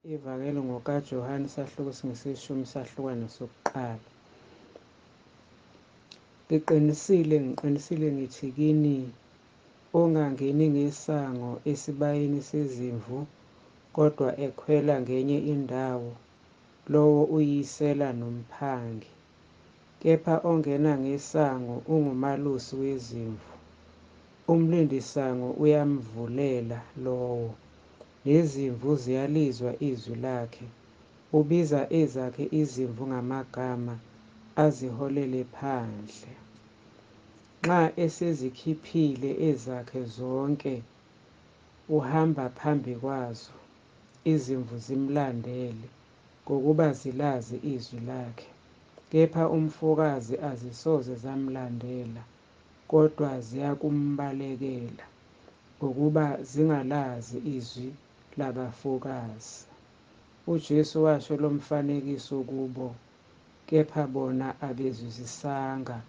Ivangeli ngokaJohane isahluko singeseshumi isahlukwana sokuqala. Ngiqinisile, ngiqinisile ngithi kini, ongangeni ngesango esibayeni sezimvu, kodwa ekhwela ngenye indawo, lowo uyisela nomphangi. Kepha ongena ngesango ungumalusi wezimvu. Umlindisango uyamvulela lowo, nezimvu ziyalizwa izwi lakhe. Ubiza ezakhe izimvu ngamagama, aziholele phandle. Nxa esezikhiphile ezakhe zonke, uhamba phambi kwazo, izimvu zimlandele, ngokuba zilazi izwi lakhe. Kepha umfokazi azisoze zamlandela, kodwa ziyakumbalekela, ngokuba zingalazi izwi labafokazi. UJesu washo lo mfanekiso kubo, kepha bona abezwisisanga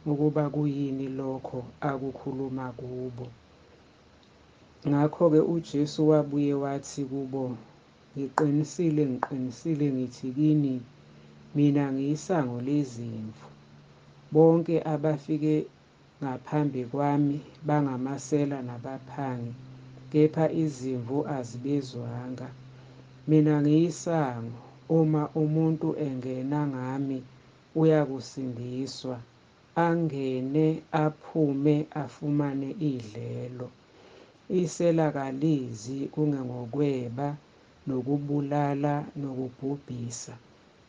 ukuba kuyini lokho akukhuluma kubo. Ngakho-ke uJesu wabuye wathi kubo, Ngiqinisile, ngiqinisile ngithi kini, mina ngiyisango lezimvu. Bonke abafike ngaphambi kwami bangamasela nabaphangi, kepha izimvu azibezwanga. Mina ngiyisango, uma umuntu engena ngami uyakusindiswa, angene aphume afumane idlelo. Isela kalizi kungengokweba nokubulala nokubhubhisa.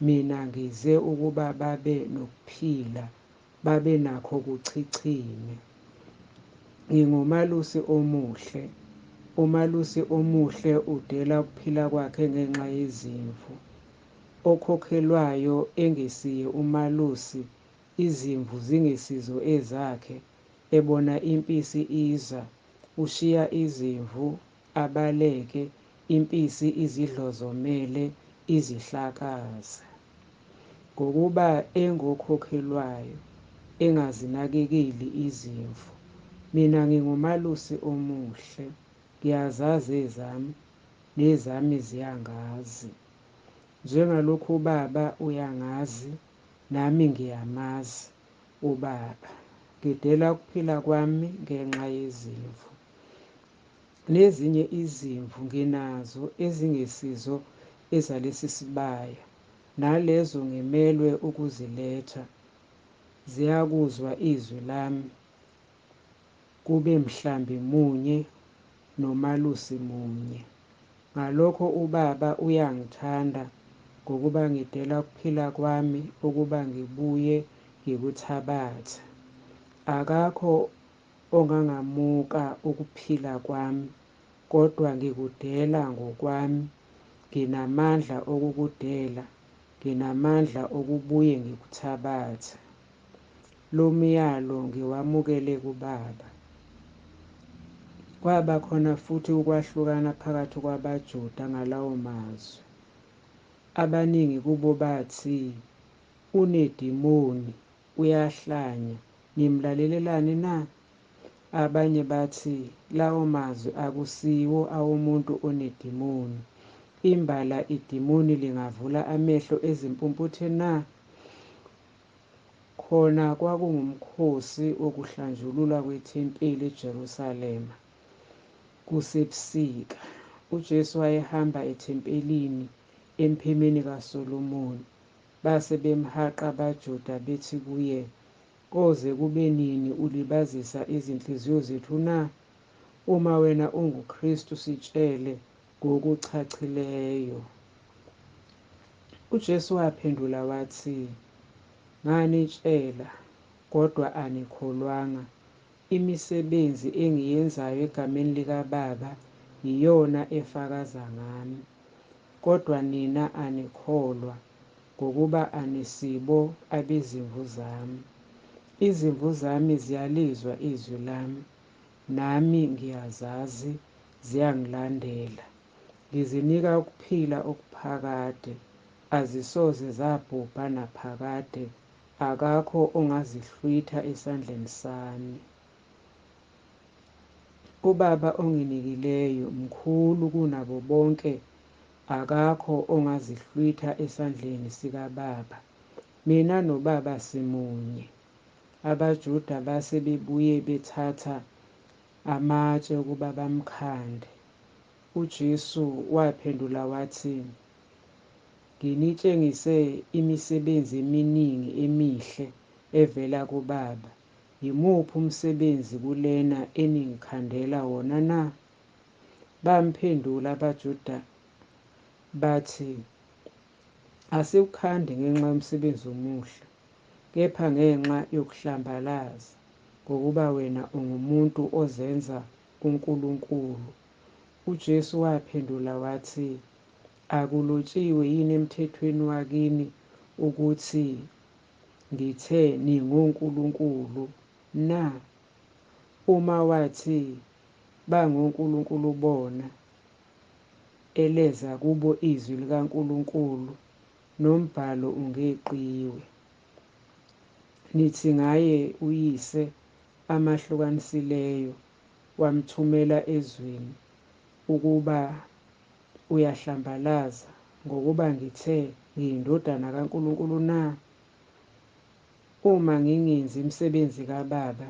Mina ngize ukuba babe nokuphila, babe nakho kuchichime. Ngingumalusi omuhle. Umalusi omuhle udela ukuphila kwakhe ngenxa yezimvu. Okhokhelwayo engesiye umalusi, izimvu zingesizo ezakhe, ebona impisi iza, ushiya izimvu, abaleke, impisi izidlozomele, izihlakaze. Ngokuba engokhokhelwayo, engazinakekeli izimvu. Mina ngingumalusi omuhle, ngiyazazi ezami, nezami ziyangazi. Njengalokhu uBaba uyangazi, nami ngiyamazi uBaba. Ngidela ukuphila kwami ngenxa yezimvu. Nezinye izimvu nginazo ezingesizo ezalesi sibaya, nalezo ngimelwe ukuziletha, ziyakuzwa izwi lami, kube mhlambi munye nomalusi munye. Ngalokho uBaba uyangithanda, ngokuba ngidela ukuphila kwami ukuba ngibuye ngikuthabathe. Akakho ongangamuka ukuphila kwami, kodwa ngikudela ngokwami. Nginamandla okukudela, nginamandla okubuye ngikuthabathe. Lo myalo ngiwamukele kuBaba. Kwaba khona futhi ukwahlukana phakathi kwabaJuda ngalawo mazwi. Abaningi kubo bathi, Unedimoni, uyahlanya, nimlalelelani na? Abanye bathi, Lawo mazwi akusiwo awomuntu onedimoni. Imbala idimoni lingavula amehlo ezimpumputhe na? Khona kwakungumkhosi wokuhlanjululwa kwethempeli eJerusalema, kusebusika. UJesu wayehamba ethempelini emphemeni kaSolomoni. Base bemhaqa abaJuda bethi kuye, Koze kube nini ulibazisa izinhliziyo zethu na? Uma wena unguKristu, sitshele ngokuchachileyo. UJesu waphendula wathi, Nganitshela, kodwa anikholwanga. Imisebenzi engiyenzayo egameni likaBaba yiyona efakaza ngami. Kodwa nina anikholwa, ngokuba anisibo abezimvu zami. Izimvu zami ziyalizwa izwi lami, nami ngiyazazi, ziyangilandela. Ngizinika ukuphila okuphakade, azisoze zabhubha naphakade, akakho ongazihlwitha esandleni sami. UBaba onginikileyo mkhulu kunabo bonke, Akakho ongazihlwitha esandleni sikaBaba. Mina noBaba simunye. AbaJuda base bebuye bethatha amatshe ukuba bamkhande. UJesu waphendula wathi, Nginitshengise imisebenzi eminingi emihle evela kuBaba. Yimuphi umsebenzi kulena eningikhandela wona na? Bamphendula abaJuda bathi, Asikukhandi ngenxa yomsebenzi omuhle, kepha ngenxa yokuhlambalaza, ngokuba wena ungumuntu ozenza uNkulunkulu. UJesu waphendula wathi, Akulotshiwe yini emthethweni wakini ukuthi ngithe ningonkulunkulu na? Uma wathi bangonkulunkulu bona, eleza kubo izwi likaNkulunkulu, nombhalo ungeqiwe. Nithi ngaye uYise amahlukanisileyo, wamthumela ezweni, ukuba uyahlambalaza, ngokuba ngithe ngiyiNdodana kaNkulunkulu na? Uma ngingenzi imisebenzi kaBaba,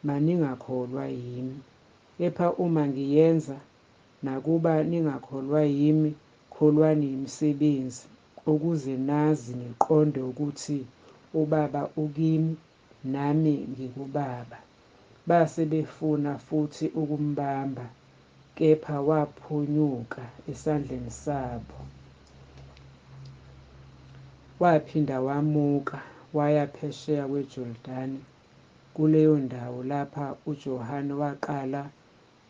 maningakholwa yimi. Kepha uma ngiyenza, nakuba ningakholwa yimi, kholwani yimisebenzi, ukuze nazi niqonde ukuthi uBaba ukimi, nami ngikuBaba. Base befuna futhi ukumbamba, kepha waphunyuka esandleni sabo. Waphinda wamuka waya phesheya kweJordani kuleyo ndawo lapha uJohane waqala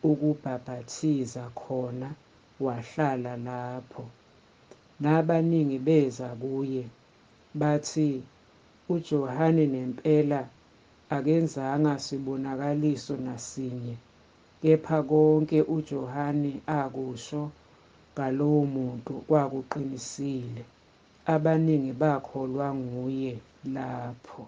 ukubhapathiza khona, wahlala lapho. Nabaningi beza kuye, bathi, UJohane nempela akenzanga sibonakaliso nasinye, kepha konke uJohane akusho ngalowo muntu kwakuqinisile. Abaningi bakholwa nguye lapho.